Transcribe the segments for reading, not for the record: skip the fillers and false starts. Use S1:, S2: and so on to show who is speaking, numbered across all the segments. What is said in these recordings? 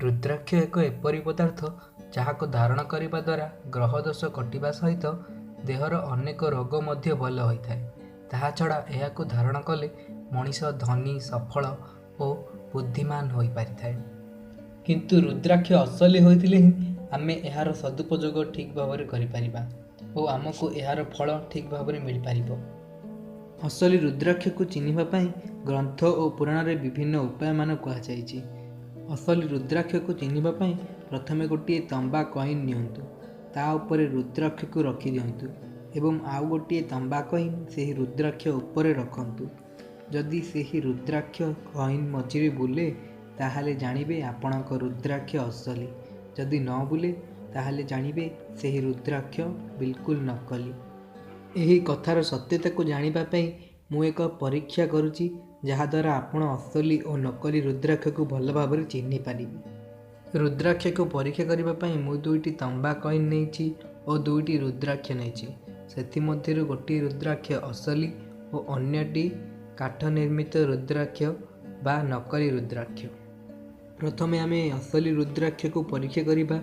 S1: ରୁଦ୍ରାକ୍ଷ ଏକ ଏପରି ପଦାର୍ଥ ଯାହାକୁ ଧାରଣ କରିବା ଦ୍ୱାରା ଗ୍ରହ ଦୋଷ କଟିବା ସହିତ ଦେହର ଅନେକ ରୋଗ ମଧ୍ୟ ଭଲ ହୋଇଥାଏ। ତାହା ଛଡ଼ା ଏହାକୁ ଧାରଣ କଲେ ମଣିଷ ଧନୀ, ସଫଳ ଓ ବୁଦ୍ଧିମାନ ହୋଇପାରିଥାଏ। କିନ୍ତୁ ରୁଦ୍ରାକ୍ଷ ଅସଲି ହୋଇଥିଲେ ହିଁ ଆମେ ଏହାର ସଦୁପଯୋଗ ଠିକ୍ ଭାବରେ କରିପାରିବା ଓ ଆମକୁ ଏହାର ଫଳ ଠିକ୍ ଭାବରେ ମିଳିପାରିବ। ଅସଲି ରୁଦ୍ରାକ୍ଷକୁ ଚିହ୍ନିବା ପାଇଁ ଗ୍ରନ୍ଥ ଓ ପୁରାଣରେ ବିଭିନ୍ନ ଉପାୟମାନ କୁହାଯାଇଛି। ଅସଲି ରୁଦ୍ରାକ୍ଷକୁ ଚିହ୍ନିବା ପାଇଁ ପ୍ରଥମେ ଗୋଟିଏ ତମ୍ବା କଏନ୍ ନିଅନ୍ତୁ, ତା ଉପରେ ରୁଦ୍ରାକ୍ଷକୁ ରଖିଦିଅନ୍ତୁ ଏବଂ ଆଉ ଗୋଟିଏ ତମ୍ବା କଏନ୍ ସେହି ରୁଦ୍ରାକ୍ଷ ଉପରେ ରଖନ୍ତୁ। ଯଦି ସେହି ରୁଦ୍ରାକ୍ଷ କଏନ୍ ମଝିରେ ବୁଲେ, ତାହେଲେ ଜାଣିବେ ଆପଣଙ୍କ ରୁଦ୍ରାକ୍ଷ ଅସଲି। ଯଦି ନ ବୁଲେ, ତାହେଲେ ଜାଣିବେ ସେହି ରୁଦ୍ରାକ୍ଷ ବିଲକୁଲ ନକଲି। ଏହି କଥାର ସତ୍ୟତାକୁ ଜାଣିବା ପାଇଁ ମୁଁ ଏକ ପରୀକ୍ଷା କରୁଛି, ଯାହାଦ୍ୱାରା ଆପଣ ଅସଲି ଓ ନକଲି ରୁଦ୍ରାକ୍ଷକୁ ଭଲ ଭାବରେ ଚିହ୍ନି ପାରିବେ। ରୁଦ୍ରାକ୍ଷକୁ ପରୀକ୍ଷା କରିବା ପାଇଁ ମୁଁ ଦୁଇଟି ତମ୍ବା କଏନ୍ ନେଇଛି ଓ ଦୁଇଟି ରୁଦ୍ରାକ୍ଷ ନେଇଛି। ସେଥିମଧ୍ୟରୁ ଗୋଟିଏ ରୁଦ୍ରାକ୍ଷ ଅସଲି ଓ ଅନ୍ୟଟି କାଠ ନିର୍ମିତ ରୁଦ୍ରାକ୍ଷ ବା ନକଲି ରୁଦ୍ରାକ୍ଷ। ପ୍ରଥମେ ଆମେ ଅସଲି ରୁଦ୍ରାକ୍ଷକୁ ପରୀକ୍ଷା କରିବା।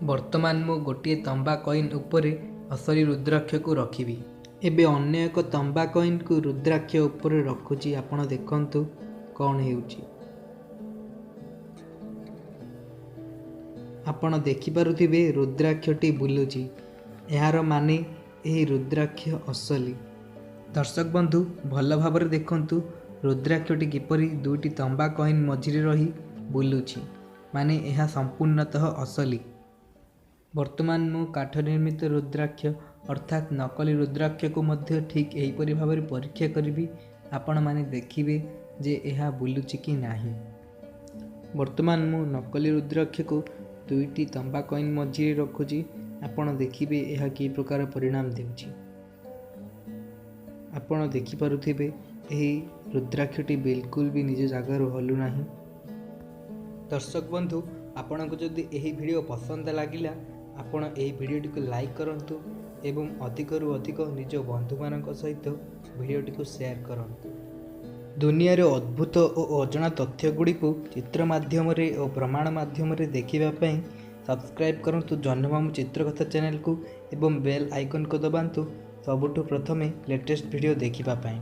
S1: ବର୍ତ୍ତମାନ ମୁଁ ଗୋଟିଏ ତମ୍ବା କଏନ୍ ଉପରେ ଅସଲି ରୁଦ୍ରାକ୍ଷକୁ ରଖିବି। ଏବେ ଅନ୍ୟ ଏକ ତମ୍ବା କଏନ୍କୁ ରୁଦ୍ରାକ୍ଷ ଉପରେ ରଖୁଛି, ଆପଣ ଦେଖନ୍ତୁ କ'ଣ ହେଉଛି। ଆପଣ ଦେଖିପାରୁଥିବେ ରୁଦ୍ରାକ୍ଷଟି ବୁଲୁଛି। ଏହାର ମାନେ ଏହି ରୁଦ୍ରାକ୍ଷ ଅସଲି। ଦର୍ଶକ ବନ୍ଧୁ, ଭଲ ଭାବରେ ଦେଖନ୍ତୁ ରୁଦ୍ରାକ୍ଷଟି କିପରି ଦୁଇଟି ତମ୍ବା କଏନ୍ ମଝିରେ ରହି ବୁଲୁଛି, ମାନେ ଏହା ସମ୍ପୂର୍ଣ୍ଣତଃ ଅସଲି। ବର୍ତ୍ତମାନ ମୁଁ କାଠ ନିର୍ମିତ ରୁଦ୍ରାକ୍ଷ ଅର୍ଥାତ୍ ନକଲି ରୁଦ୍ରାକ୍ଷକୁ ମଧ୍ୟ ଠିକ୍ ଏହିପରି ଭାବରେ ପରୀକ୍ଷା କରିବି। ଆପଣମାନେ ଦେଖିବେ ଯେ ଏହା ବୁଲୁଛି କି ନାହିଁ। ବର୍ତ୍ତମାନ ମୁଁ ନକଲି ରୁଦ୍ରାକ୍ଷକୁ ଦୁଇଟି ତମ୍ବା କଏନ୍ ମଝିରେ ରଖୁଛି, ଆପଣ ଦେଖିବେ ଏହା କି ପ୍ରକାର ପରିଣାମ ଦେଉଛି। ଆପଣ ଦେଖିପାରୁଥିବେ ଏହି ରୁଦ୍ରାକ୍ଷଟି ବିଲକୁଲ ବି ନିଜ ଜାଗାରୁ ହଲୁନାହିଁ। ଦର୍ଶକ ବନ୍ଧୁ, ଆପଣଙ୍କୁ ଯଦି ଏହି ଭିଡ଼ିଓ ପସନ୍ଦ ଲାଗିଲା, ଆପଣ ଏହି ଭିଡ଼ିଓଟିକୁ ଲାଇକ୍ କରନ୍ତୁ ଏବଂ ଅଧିକରୁ ଅଧିକ ନିଜ ବନ୍ଧୁମାନଙ୍କ ସହିତ ଭିଡ଼ିଓଟିକୁ ସେୟାର କରନ୍ତୁ। ଦୁନିଆର ଅଦ୍ଭୁତ ଓ ଅଜଣା ତଥ୍ୟଗୁଡ଼ିକୁ ଚିତ୍ର ମାଧ୍ୟମରେ ଓ ପ୍ରମାଣ ମାଧ୍ୟମରେ ଦେଖିବା ପାଇଁ ସବସ୍କ୍ରାଇବ୍ କରନ୍ତୁ ଜହ୍ନମାମୁ ଚିତ୍ରକଥା ଚ୍ୟାନେଲକୁ ଏବଂ ବେଲ୍ ଆଇକନ୍କୁ ଦବାନ୍ତୁ ସବୁଠୁ ପ୍ରଥମେ ଲେଟେଷ୍ଟ ଭିଡ଼ିଓ ଦେଖିବା ପାଇଁ।